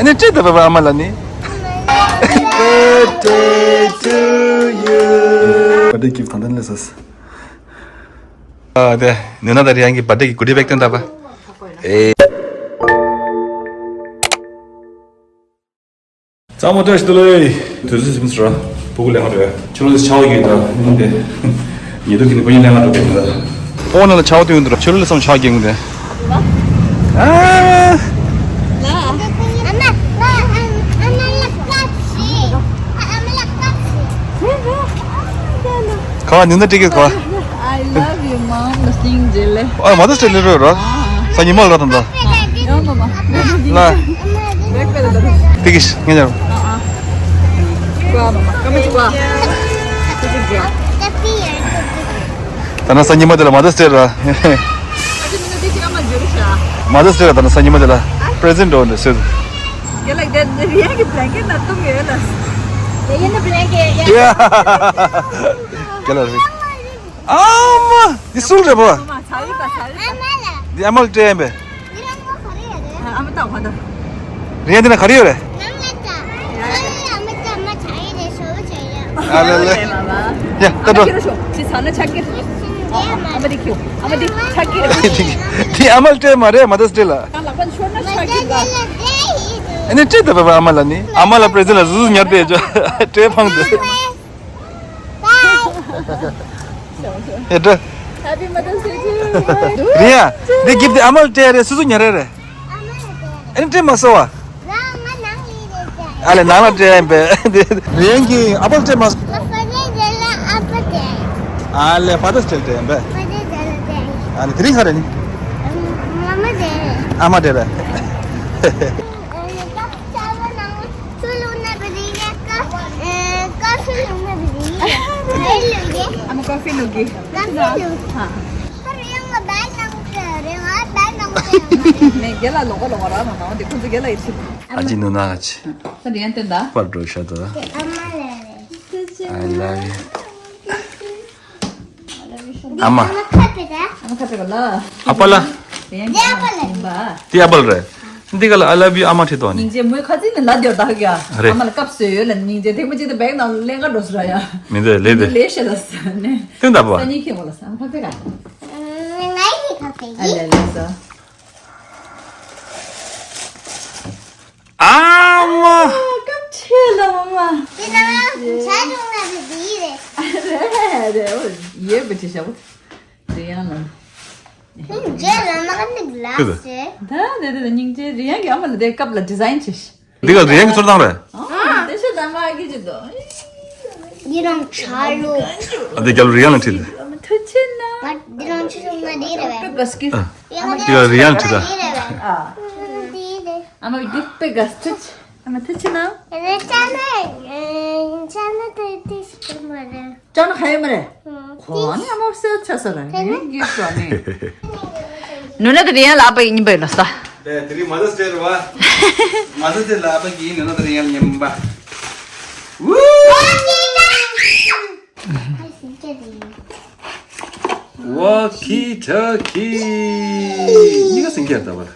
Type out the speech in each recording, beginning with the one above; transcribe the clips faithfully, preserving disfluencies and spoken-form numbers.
ནི་ཅི་ད་བ་བ་ཨ་མ་ལ་ནི། Birthday to you. Birthday gift གང་དང་ལས་སོ། ཨ་དེ་ནུ་ན་ད་རི་ཡང་གི་birthday གི་goodie bag སྟོན་ད་བ། ཨེ། གཙང་མ་བཀྲ་ཤིས་བདེ་ལེགས། དུས་ཚོད་ཟིན་སོང་ར། སྤུ་གུ་ལེན་ག་འགྲོ་ཡ། ཕྱི་ལོགས་ལ་ཆར་པ་རྒྱག་གི་འདུག་ཉིན་དེ། ཉི་གདུགས་ཀྱི་ནི་སྤུ་གུ་ལེན་ག་འགྲོ་གི་འདུག་ཕོ་བ་ནང་ལ་ཆར་པ་བཏོན་གྱི་འདུག་ཕྱི་ལོགས་ལ་སོང་ཆར་པ་རྒྱག་གི་འདུག་ཨ། ཁ་བ་ནི་འདི་ཀྲིག་གི་ཁ་བ། I love you, mom. ལ་སྙིང་རྗེ་ལེ། ཨ་Mother's Day ལེ་རོ་རོ། སང་ཉི་མ་ལ་ར་དང་ད། ཡང་མ་མ། ལ། བེག་པེ་ལ་ལ། ཏི་ཀིས་ངེ་ཉར། ཀ་མ་ཀ་མ་ཅི་ཀ་ད་ན་སང་ཉི་མ་དེ་ལ་Mother's Day ར། Mother's Day ར་ད་ན་སང་ཉི་མ་དེ་ལ་present འགྲོ་འདྲ་སེ། You like that? ཡ། རྒྱ་ལ་རེད། ཨ་མ། འདི་སུ་རེད་པ། འདི་ཨ་མ་ལ་སྤྲད་ཡིན་པས། རེད་ཡ། འདི་ན་ག་རེ་ཡོད་རེད། ཨ་ལེ་ལེ། ཡ་ད་འགྲོ། འདི་ཨ་མ་ལ་སྤྲད་མ་རེད་Mother's Day ལ། ཨ་ནི་སྤྲད་ད་བ་བ་ཨ་མ་ལ་ནི། ཨ་མ་ལ་present ལ་ཟུ་ཟུ་ཉར་ཏེ་སྤྲད་ཕངས་འདུག་ཧེ་ཏྲ། Happy Mother's Day to you. རེད་ཡ། འདི་gift འདི་ཨ་མ་ལ་སྤྲད་རེད། སུ་སུ་ཉར་རེད། ཨ་ནི་སྤྲད་མ་སོང་བ། ཨ་ལེ་ནང་ལ་སྤྲད་ཡིན་པས། རེད་ཡ། གི་ཨ་ཕ་ལ་སྤྲད་མ་སོང་། ཨ་ལེ་Father's Day སྤྲད་ཡིན་པས། ཨ་ལེ་དེ་རིང་ག་རེ་ནི། ཨ་མ་སྤྲད་རེད། ཨ་མ་ཀོ་ཧྥི་བླུག་གི། ཧ། མེད་རྒན་ལ་ལོག་ག་ལོག་ག་ར་མ་མང་དེ་ཁོ་ཚོ་རྒན་ལ་ཡིད་ཆེས། ཨ་ཅེ་ནུ་ན་ཨ་ཅེ། ད་རེད་ཡང་སྟོན་ད། པར་འགྲོ་ཤ་ད། I love you. ཨ་མ། ཨ་མ་ཁ་པེ་ད། ཨ་མ་ཁ་པེ་ག་ལ། ཨ་པ་ལ། དེ་ཡང་ཨ་པ་ལ་ཡིན་པ། དེ་ཨ་པ་ལ་རེད། འདི་ག་ལ་I love you ཨ་མ་ཁྲིད་དོ་ནི། སྙིང་རྗེ་མོའི་ཁ་ཚིག་ནི་ལ་དེར་དག་ཡ། རེད། ཨ་མ་ལ་སྐབས་སུ་ཡོད་ལ་སྙིང་རྗེ་ཐེངས་མ་གཅིག་ཏུ་བེག་ནང་ལེན་ག་འགྲོ་སུ་ར་ཡ། མི་འདོད་ལེ་འདོད། ལེ་ཤེ་ལ་ས་ནས། སྟོན་ད་པ། ས་ཉིན་ཁྱེད་མོ་ལ་ས་ཨ་མ་ཁ་པེ་ག། ཨ་ལེ་ལེ་ས། ཨ་མ། སྐབས་ཆེ་ལ་མ་མ། དེ་ན་ང་ཇ་བྱུང་ན་དེ་དེ་རེད། རེད་རེད། ཡོད་པ་ཅི་ཞབས། རེད་ཡང་ལ། སྙིང་རྗེ་ལ་མ་ག་ནི་ལ་ཟེར། ད་དེ་དེ་སྙིང་རྗེ་རེད་ཡང་གི་ཨ་མ་ལ་དེ་སྐབས་ལ་design བྱས། འདི་ག་རེད་ཡང་གི་ཚོར་སྣང་རེད། ཨ་དེ་ཤ་ད་མ་གི་ཅི་དོ། འདི་རང་ཆ་ལུ། ཨ་དེ་རྒྱབ་རེད་ཡང་ལ་ཁྲིད། ཐུ་ཆེ་ན། འདི་རང་ཆུ་ཆུང་ན་དེ་རེད་པས། ཨ་འདི་ག་རེད་ཡང་ཁྲིད་ད། ཨ་མ་གི་པེ་ག་སྟུ་ཆེ། ཨ་མ་ཐུ་ཆེ་ན། ཨ་ནི་ཅ་ན་ཅ་ན་དེ་དེ་ཞིག་མ་རེད། ཅ་ན་ཧ་ཡོད་མ་རེད། ཁོ་ནི་ཨ་མ་སེ་ཆ་ས་ར་ཡིན་གྱི་ཤོ་ནི། ནུ་ན་དེ་རེད་ཡང་ལ་ཨ་པ་ཡིན་པ་ཡིན་ལ་ས། དེ་དེ་རིང་Mother's Day རེད་བ། Mother's Day ལ་ཨ་པ་གིས་ནུ་ན་དེ་རིང་ཡང་ཉན་པ། Walkie talkie. གཉིས་ཀ་ཟིན་གྱི་ཡ་ད་བར།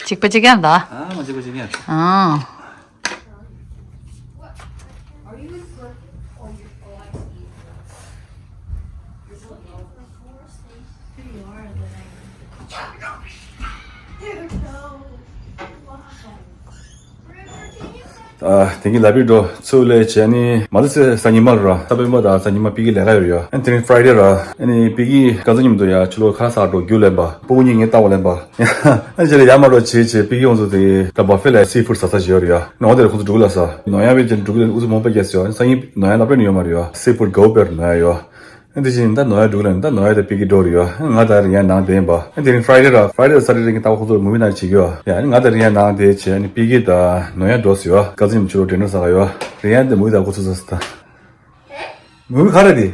གཅིག་པ་གཅིག་ཡ་ད། ཨ་མ་གཅིག་པ་གཅིག་ཡ། ཨ། ཨ། དེང་གི་ལ་པི་འགྲོ་ཚུགས་ལས་བྱས་ནི་མ་ཚེ་སང་ཉི་མ་ར་ས་པའི་མ་དང་སང་ཉི་མ་པི་ཀི་ལས་ཀ་ཡོད་ཡ། ཨ་ནི་དེ་རིང་Friday ར། ཨ་ནི་པི་ཀི་ཀ་ཚ་མཉམ་དུ་ཡ་ཕྱི་ལོགས་ཁ་ས་འགྲོ་རྒྱུ་ལེན་པ། སྤུ་གུ་གཉིས་ངས་ལྟ་བ་ལེན་པ། ཨ་ནི་རྗེས་ལ་ཡ་མ་འགྲོ་བྱེད་བྱེད་པི་ཀི་ཡོང་ཚོ་དེ་ད་buffet ལ་seafood ཟ་ས་བྱེད་ཡོད་ར་ཡ། ནང་དེར་ཁོ་ཚོ་འགྲོ་གི་ལ་ས་ནང་ཡ་བས་ཀྱི་འགྲོ་གི་ལ་འུ་ཚོ་མོ་པ་རྒྱས་སོ། སང་ཉིན་ནང་ཡ་ལབ་རེ་ནི་ཡོད་མ་ར་ཡ། Seafood གའུ་པེར་ནང་ཡ་ཡོད། ཨ་དེ་བཞིན་ད་ནོ་ཡ་འགྲོ་གི་ལ་ད་ནོ་ཡ་དེ་པི་ཀི་འགྲོ་རེད་ཡ། ང་ད་རིང་ཡ་ནང་བསྡད་ཡིན་པ། ཨ་དེ་རིང་Friday ར། Friday Saturday རིང་གི་ད་ཁོ་ཚོ་movie night བྱེད་ཀྱི་ཡ། ཡ་ང་ད་རིང་ཡ་ནང་བསྡད་བྱས་ནི་པི་ཀི་ད་ནོ་ཡ་འགྲོ་སི་ཡ། ཀ་ཚིན་ཆུ་རོ་dinner ཟ་ག་ཡ། རིང་ཡ་དེ་movie ད་ཁོ་ཚོ་ཟ་སི་ད། movie ག་རེ་དེ།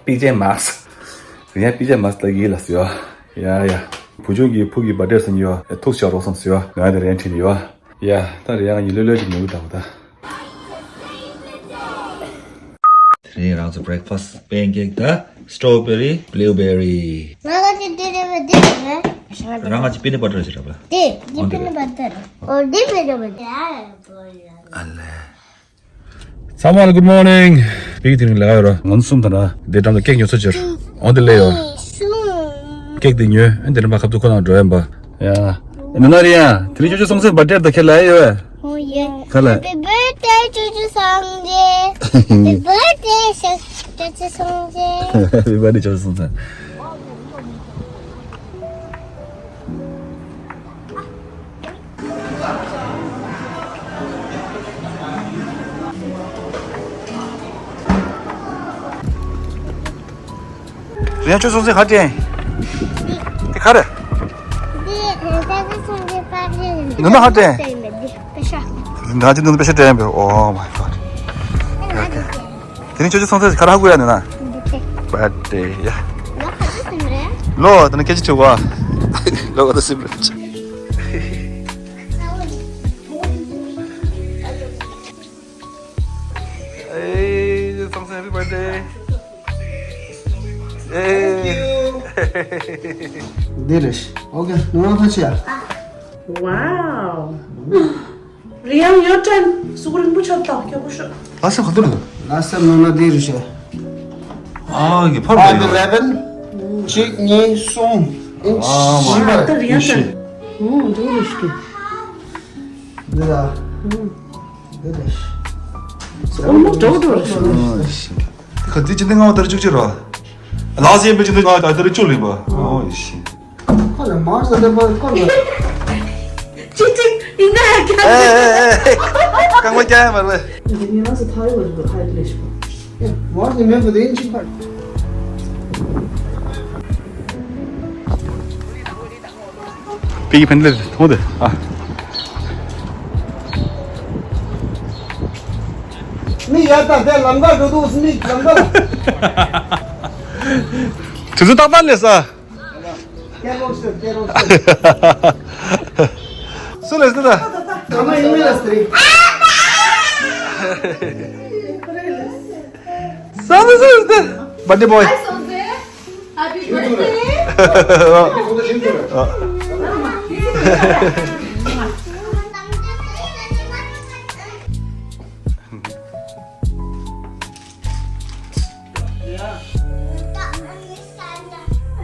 པི་ཇ་མ་སི། རིང་ཡ་པི་ཇ་མ་སི་ད་གི་ལ་སི་ཡ། ཡ་ཡ། བུ་ཆུང་གི་ཕུ་གི་birthday སང་ཉིན་ཡ་ཐུག་ཤ་རོགས་སམ་སི་ཡ། ནོ་ཡ་དེ་རིང་ཁྲིད་ཡ། ཡ་ད་རིང་ཡ་ང་གཉིས་ལོས་ལོས་ཀྱི་movie ད་ད། དེ་རིང་རང་ཚོ་breakfast pancake དང་strawberry blueberry། ང་ང་ཅི་དེ་རེད་པ། དེ་རེད་པ། རང་ང་ཅི་peanut butter ཞིག་རེད་པ། དེ་འདི་peanut butter། ཨོ་འདི་peanut butter། ཨ་ལེ། ཚང་མ་ལ་good morning། བིག་དེ་རིང་ལས་ཀ་ཡོད་ར། ང་ཚོ་གསུམ་དང་ར་དེ་འགྲམ་དུ་cake ཉོ་ཚོ་ཅིར་འོ་དེ་ལས་ཡོད། cake དེ་ཉོས་ཨ་དེ་རིང་པ་ཁབ་ཏུ་ཁོ་ན་འགྲོ་ཡན་པ། ཡ། ནུ་ན་རི་ཡ། དེ་རིང་ཅོ་ཅོ་སོང་ཚེ་birthday ད་ཁེ་ལ་ཡོད། ཨོ་ཡ། ཁ་ལ། Happy birthday ཅོ་ཅོ་སངས་རྒྱས། Happy birthday ཅོ་ཅོ་སངས་རྒྱས། Happy birthday ཅོ་ཅོ་སོང་ཚེ། རེད་ཡ། ཁྱོད་སོང་ཚེ་ག་དྲན། དེ་ག་རེད། འདི་ད་ད་སོང་ཚེ་པར་རེད། ནུ་ན་ག་དྲན། འདི་པེ་ཤ། ང་ཅི་ནུ་ན་པེ་ཤ་དྲན་པས། Oh my god. Okay. དེ་རིང་ཁྱོད་ཚོ་སོང་ཚེ་ག་རེ་ཧ་གོ་ཡ་ནི་ན། འདི་ཏེ། Birthday ཡ། ལོ་ག་ཚོད་ཟིན་རེད། ལོ་ད་ནི་སྐད་ཆ་དྲི་བ། ལོ་ག་ཚོད་ཟིན་རེད། ཨེ། སོང་ཚེ་happy birthday. ཨེ། འདི་རེད། Okay. ནུ་ན་ཕ་ཆེ་ཡ། Wow. རི་ཡང་ཡོད་དྲན། སུ་གུ་རིན་པོ་ཆེ་དང་སྐྱོ་པོ་ཤོད། ལ་སེ་ག་དུ་རེད། ལ་སེ་ནོ་ན་དེ་རི་ཤེ། ཨ་གི་ཕར་ཕ་རེད། Eleven གཅིག་གཉིས་གསུམ། ཨ་མ། བཞི་པ་ད་རི་ཡང་ཤེ། དྲན། ཨོ་འདུག་རི་ཤེ། འདི་ལ། འདི་ལ་ཤེ། ཨོ་མོ་འགྲོ་འགྲོ་རི་ཤེ། ཨ་ཤེ། ཁ་དེ་ཅི་འདི་ང་བ་ད་རི་བཅུ་གཅིག་ར། ལ་སེ་ཡན་པེ་ཅི་འདི་ང་བ་ད་རི་བཅུ་ལི་པ། ཨོ་ཤེ། ཁོ་ལ་མར་ས་དེ་པར་ཁོ་ལ། ཅི་ཅི་ཡིན་ན་ཧ་ཀྱང་། ཨེ་ཨེ་ཨེ། རྐང་པ་རྐྱང་ཡ་མར་བས། འདི་ཉི་མ་སུ་ཐའི་ཝན་གྱི་ཧའི་པི་ལེ་ཤི་པོ། མར་ནི་མེད་པ་དེ་ཡིན་ཅི་པར། པིག་ཕན་ལེ་ཐོང་དེ་ཨ། མི་ཡ་ད་དེ་ལམ་ཁ་འགྲོ་འདུག་མི་ལམ་ཁ། དུས་ཚོད་ཏག་ཏག་ལས་ས། སུ་ལས་སུ་ད། ཨ་མ་ཡིན་མིན་ལ་སི་རི། སང་སུ་སུ་ད། Birthday boy. Happy birthday.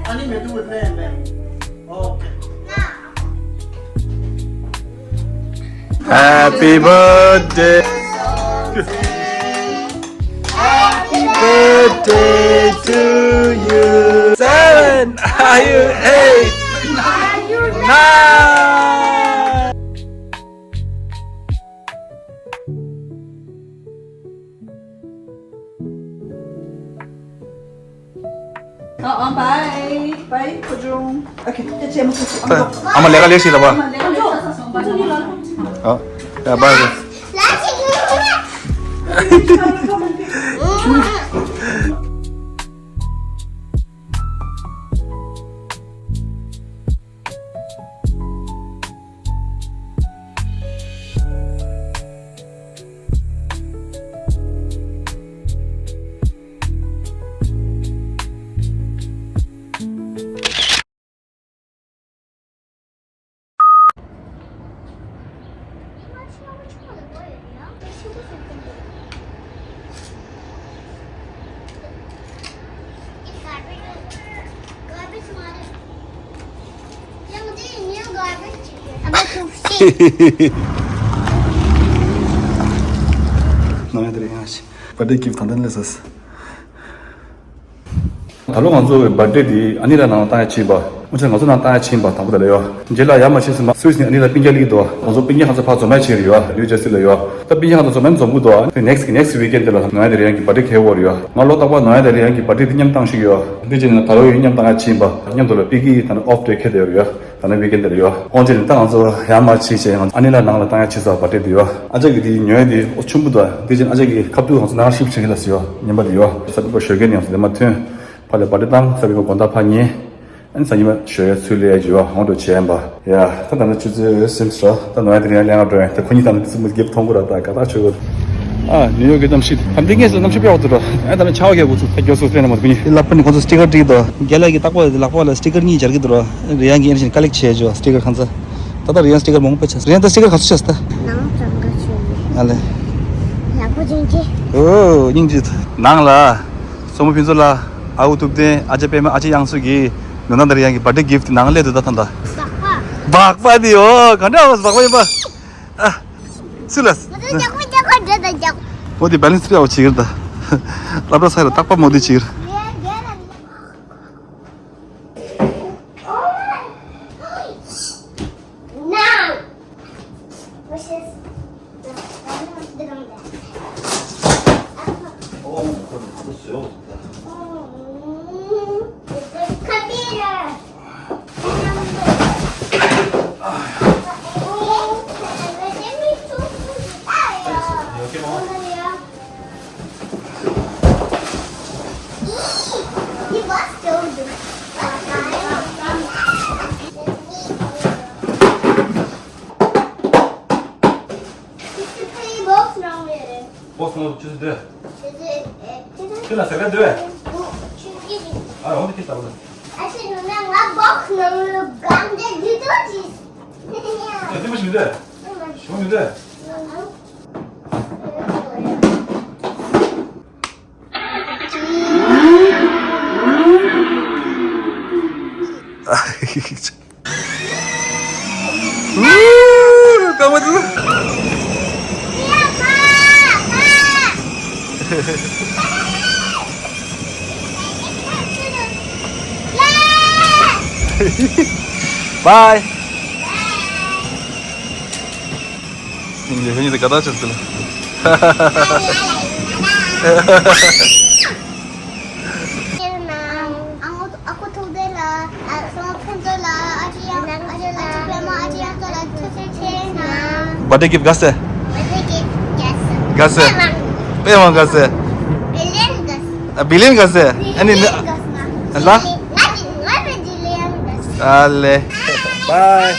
ཨ་ནི་མེ་ཏོག་ནས་ནས། ཨོ་ཁེ། Happy birthday. Happy birthday to you. Seven. Are you eight? Are you nine? ཨ་ཨ། Bye bye ཕོ་ཆུང་། Okay. ཨ་མ་ལས་ཀ་ལས་ཤིག་ལ་བ། ཨ་ཡ་bye bye། ནང་ཡ་དེ་རེད་ཡང་ཞིག་པར་ཌེ་གིཕ་ཊི་དང་ལྡན་ལས་ས། ད་ལོ་ང་ཚོ་གི་བར་ཐི་ཌེ་འདི་ཨ་ནི་ལ་ནང་ལ་བཏང་ཡ་ཕྱིན་པ། འུ་ཅག་ང་ཚོ་ནང་བཏང་ཡ་ཕྱིན་པ་དང་པོ་དེ་ལ་ཡོད། རྗེས་ལ་ཡར་མར་ཕྱིན་ཟིན་པ་སུད་སི་ནས་ཨ་ནི་ལ་སྤུན་ཀྱག་སླེབས་འདུག་ང་ཚོ་སྤུན་ཀྱག་ཁ་ཚ་ཕར་འཛོམས་ཡ་ཕྱིན་རེད་ཡོད། ནིའུ་ཇར་སི་ལ་ཡོད། ད་སྤུན་ཀྱག་ཁ་ཚ་འཛོམས་ཡ་འཛོམས་གི་འདུག་ཨ་ནི་ནེག་སི་ནེག་སི་ཝིག་ཨེན་ཌི་དེ་ལ་ནང་ཡ་དེ་རིང་གི་བར་ཐི་ཌེ་ཁེལ་བོ་རེད་ཡོད། ང་ལོ་རྟག་པར་ནང་ཡ་དེ་རིང་གི་བར་ཐི་ཌེ་འདི་མཉམ་བཏང་ཤེས་ཡོད། འདི་བྱས་ནས་ད་ལོ་ཡང་མཉམ་བཏང་ཡ་ཕྱིན་པ། མཉམ་དུ་ལ་པི་ཀི་ད་ནི་ཨོཕ་ཌེ་ཁེལ་བསྡད་ཡོད་རེད་ཡོད། ད་ནི་ཝིག་ཨེན་ཌི་དེ་ལ་ཡོད། དབང་ཆེན་ནི་ད་ང་ཚོ་ཡར་མར་ཕྱིན་བྱས་ང་ཨ་ནི་ལ་ནང་ལ་བཏང་ཡ་ཕྱིན་ས་བར་ཐི་ཌེ་དེ་ཡོད། ཨ་ཅག་གི་དེ་ཉོ་ཡ་དེ་ཨོ་ཆེན་པོ་འདུག་དེ་བྱས་ཨ་ཅག་གི་ཁ་ཐུག་ང་ཚོ་ནང་ཤིབ་བྱེད་ཀྱི་ལ་སི་ཡོད་ཉན་པ་དེ་ཡོད། གཟའ་སྤེན་པ་ཞོགས་ཀས་ནས་ང་ཚོ་ལས་མ་ཐོན། ཕར་ལ་བར་ཐི་ཌེ་བཏང་གཟའ་སྤེན་པ་དགོང་དག་ཕར་ཉལ། ཨ་ནི་གཟའ་ཉི་མ་ཞོགས་ཡ་ཚུར་སླེབས་ཡ་ཡོད་འོང་འགྲོ་བྱས་ཡིན་པ། ཡ། ད་ད་ནི་ཆུ་ཚོད་སིམ་སི་ར། ད་ནང་ཡ་དེ་རིང་ཡ་ལས་ང་འགྲོ་ཡིན། ད་ཁོ་གཉིས་ད་ནི་དེ་ཚོ་མི་རྒྱབ་མཐོང་གོ་ར། ད་ག་ད་ཆོས་གོ། ཨ་ནིའུ་ཡོག་གི་གནམ་གཤིས་ད་འདི་སྔས་སུ་གནམ་གཤིས་དཔེ་ཡག་འདུག་ར། ཨ་ད་ནི་ཆར་པ་རྒྱག་དགོས་ཚུལ་ད་མགྱོགས་སུ་སྤྲད་ན་མ་གཏོགས་ནི། ལབ་པ་ནི་ཁོ་ཚོ་སི་ཊི་ཀར་བྲིས་འདུག་རྒན་ལགས་ཀྱིས་རྟག་པར་ལག་པ་ལ་སི་ཊི་ཀར་གཉིས་སྦྱར་གྱི་འདུག་ར། རེ་ཡང་གིས་ཨེ་ནི་ཀ་ལེག་བྱས་ཆོག་སི་ཊི་ཀར་ཁང་ཚ། ད་ལྟ་རེ་ཡང་སི་ཊི་ཀར་མང་པོ་ཆགས། རེ་ཡང་ད་སི་ཊི་ཀར་ག་ཚོད་ཆགས་སོང་ད། ནང་གྲངས་ཀ་ཆོད་ནི། ཨ་ལེ། ཡག་པོ་ཅན་གྱི། ཨོ་སྙིང་རྗེ། ནང་ལ། སྲུ་མོ་ཕུན་ཚོགས་ལགས། ཨ་ཁུ་ཐུབ་བསྟན། ཨ་ཅག་པད་མ། ཨ་ཅག་དབྱངས་སུ་གིས་ནོར་ན་ད་རེ་ཡང་གི་བར་ཐི་ཌེ་གིཕ་ཊི་ནང་སླེབས་འདུག་ད་ད་ད། སྦག་པ། སྦག་པ་དེ་ཨོ་ག་འདྲ་བ་སྦག་པ་ཡིན་པ། ཨ། སུ་ལ། ང་ཚོ་ལྕགས་པོ་ལྕགས་པོ་འདྲ་དང་ལྕགས་པོ། མོ་དེ་བེ་ལེན་སི་རེ་ཡག་པོ་བྱེད་ཀྱི་རེད་ད། སློབ་གྲྭ་སའི་ལ་རྟག་པར་མོ་དེ་བྱེད་ཀྱི་རེད། ཁྱོད་ལ་ཟ་ཁ་འདོད། ཨ་འོང་དེ་ཁྱེད་ལྟ་བུ་ལ། ཨ་ཕྱི་ནང་ང་སྦོག་སི་ནང་ལ་གང་འདྲ་འདི་ཚོ་ཅིས། ཨ་དེ་མ་ཞིག་འདོད། ཞོ་མི་འདོད། Bye. ཉིན་རེ་ཉིན་དེ་ག་ད་ཆགས་སོང་། ཨ་ཁུ་ཐུབ་བསྟན་ལགས། ཨ་སྲུ་མོ་ཕུན་ཚོགས་ལགས། ཨ་ཅག་དབྱངས། ཨ་ཅག་པད་མ། ཨ་ཅག་དབྱངས་སུ་ལགས་ཐུགས་རྗེ་ཆེ་གནང་། བར་ཐི་ཌེ་གིཕ་ཊི་དགའ་སེ། བར་ཐི་ཌེ་གིཕ་ཊི་དགའ་སེ། དགའ་སེ། པད་མ་དགའ་སེ། བི་ལི་ཡན་དགའ་སེ། ཨ་བི་ལི་ཡན་དགའ་སེ། ཨ་ནི་ལ། ཨ་ལེ། བཱའི།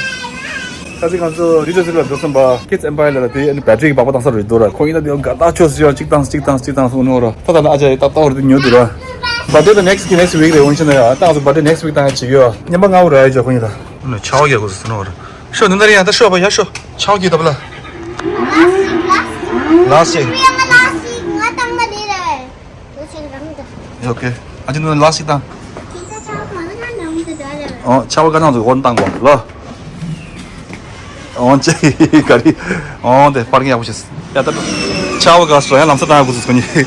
ཁ་སང་ང་ཚོ་རི་ཇོ་སི་ལ་འགྲོ་སོང་པ། ཀིཌ་སི་ཨེམ་པ་ཡར་ལ་དེ་ཨ་ནི་བེ་ཊི་རི་གི་སྦག་པ་བཏང་ས་རེད་འདུག་ར། ཁོང་ཡིན་ན་དེ་དགའ་ཐག་ཆོད་ཟེར་ཡ། གཅིག་བཏང་གཅིག་བཏང་གཅིག་བཏང་གསུངས་ནོ་ར། ད་ད་ན་ཨ་ཅག་ཡི་ཏག་ཏག་རེད་དེ་ཉོ་འདུག་ར། བར་ཐི་ཌེ་དང་ནེག་སི་ནེག་སི་ཝིག་རེད། འོན་ཤེ་ན་ཡ་ད་ང་ཚོ་བར་ཐི་ཌེ་ནེག་སི་ཝིག་བཏང་ཡ་བྱེད་ཀྱི་ཡོད། ཉན་པ་ང་འུ་ར་ཡ་ཅོ་ཁོང་ཡིན་ལ། ཆར་པ་རྒྱག་དགོས་ཟེར་ནོ་ར། ཤོ་ནུ་ན་རི་ཡ་ད་ཤོ་བ་ཡ་ཤོ། ཆར་པ་རྒྱག་ད་བ་ལ། ལ་སི་ཊི་ལ་སི་ཊི། ལ་སི་ཊི་ལ་སི་ཊི། ང་བཏང་ན་ལེ་ར། ཨོ་ཁེ། ཨ་ཅག་ནུ་ལ་སི་ཊི་བཏང་། ཨོ་ཆར་པ་ག་ནང་དུ་འོན་བཏང་གོ་ལོ། ཨོ་ཅེ་ག་རི། ཨོ་དེ་པར་ཀིང་ཡག་པོ་བྱས། ཡ་ད་ཆར་པ་ག་སོ་ཡང་ལམ་སང་བཏང་ཡ་དགོས་སོ་ཁོ་གཉིས།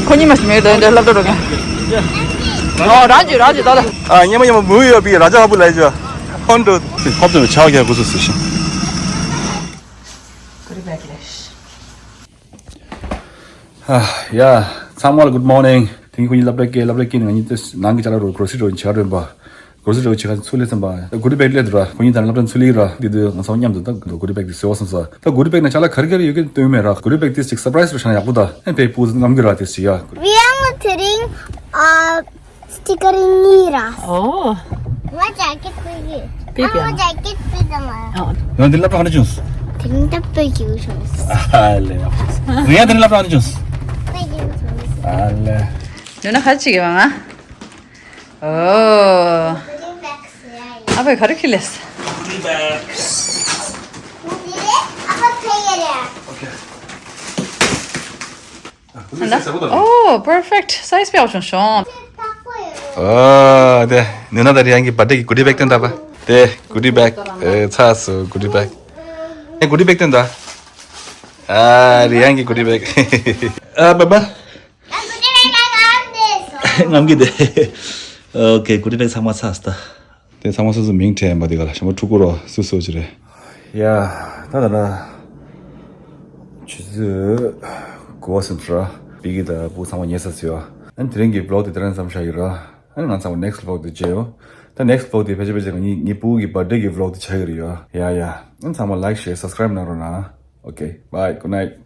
ཁོ་གཉིས་མ་ཞིག་མེད་དོན་འདྲ་སློབ་གྲྭ་རོགས་མཁན། ཨོ་རང་གྱིས་རང་གྱིས་ད་ལ། ཨ་ཉི་མ་ཉི་མ་མུ་ཡོད་པའི་ར་ཇ་ཧ་བུ་ལ་ཡོད། ཧོན་ཏོ། ཧོབ་ཏུ་ཆ་བ་རྒྱག་དགོས་སུ་ཟེར་ཞིང་། ཡ། ཚང་མ་ལ་good morning། དེང་ཁོ་གཉིས་སློབ་གྲྭ་སྐྱེལ། སློབ་གྲྭ་སྐྱེལ་ནས་ང་གཉིས་ནང་གི་ཅ་ལག་རོ་གྲོ་སི་རོ་བྱ་རོན་པ། གོ་སི་རོ་ཆེ་ཁ་ཚུར་ལས་ཙམ་པ། གུ་ཌི་བེག་སླེབས་འདུག་ར། ཁོ་གཉིས་དང་སློབ་གྲྭ་ཚུར་ལས་ར། འདི་དུས་ང་ཚོ་མཉམ་དུ་ད་གུ་ཌི་བེག་འདི་བཟོས་བ་སོང་ས། ད་གུ་ཌི་བེག་ནང་ཅ་ལག་ག་རེ་ག་རེ་ཡོད་ཀྱི་སྟོན་མེད་ར། གུ་ཌི་བེག་འདི་ཅིག་སར་པ་རའི་སི་རུ་ཤ་ན་ཡག་པོ་ད། ཨེ་པེ་པུ་ནམ་གི་ར་དེ་ཞིག་ཡ། རི་ཡང་དེ་རིང་ཨ་སི་ཊི་ཀར་གཉིས་ར། ཨོ། ང་ཇེ་ཀེ་ཊི་ཕུལ་གི། པི་ཨ་ང་ཇེ་ཀེ་ཊི་ཕུལ་དང་ང་། ཡང་འདི་སློབ་གྲྭ་ག་འདྲ་བྱུང་། དེ་རིང་ད་དཔེ་སྐྱིད་པོ་བྱུང་། ཨ་ལེ། རི་ཡང་འདི་སློབ་གྲྭ་ག་འདྲ་བྱུང་། དཔེ་སྐྱིད་པོ་བྱུང་། ཨ་ལེ། ནུ་ན་ཁ་ཅིག་ཡོང་ང་། ཨོ། ཨ་ཕས་ག་རེ་ཁྱེར་སླེབས། ཨོ་ཁེ། ཨོ་པར་ཕེག་ཊི། སའི་ཛི་དཔེ་ཡག་བྱུང་སོང་། ཨོ་དེ་ནུ་ན་དང་རི་ཡང་གི་བར་ཐི་ཌེ་གི་གུ་ཌི་བེག་སྟོན་ད་པ། དེ་གུ་ཌི་བེག་ཨེ་ཚ་སུ་གུ་ཌི་བེག་ཨེ་གུ་ཌི་བེག་སྟོན་ད། ཨ་རི་ཡང་གི་གུ་ཌི་བེག་ཨ་པ་པ། ངམ་གི་དེ། ཨོ་ཁེ། གུ་ཌི་བེག་ཚང་མ་ཚར་སོང་ད། དེ་ཚང་མ་སོ་སོ་མིང་བྲིས་ཡིན་པ་དེ་ག་ལ་ཞིམ་པོ་ཕྲུ་གུ་རོ་སུ་སུ་ཅི་རེད། ཡ། ད་ད་ལ། ཆུ་ཚོད་དགུ་པ་ཟིན་འགྲོ། བི་གི་ད་བུ་ཚང་མ་ཉལ་ས་ཟེར་བ། ཨ་ནི་དེ་རིང་གི་བི་ལོག་དེ་དེ་རིང་ཙམ་བཞག་ཡོད་ར། ཨ་ནི་ང་ཚང་མ་ནེག་སི་ཊི་བི་ལོག་དེ་མཇལ་ཡོང་། ད་ནེག་སི་ཊི་བི་ལོག་དེ་ཕལ་ཆེར་ཕལ་ཆེར་ང་གཉིས་ངའི་བུ་གི་བར་ཐི་ཌེ་གི་བི་ལོག་དེ་ཆགས་ཀྱི་རེད་ཡ། ཡ་ཡ། ཨ་ནི་ཚང་མ་ལའིཀ་ཤེར་སབ་སི་ཀ་རའིབ་གནང་རོགས་གནང་། Okay, bye, good night.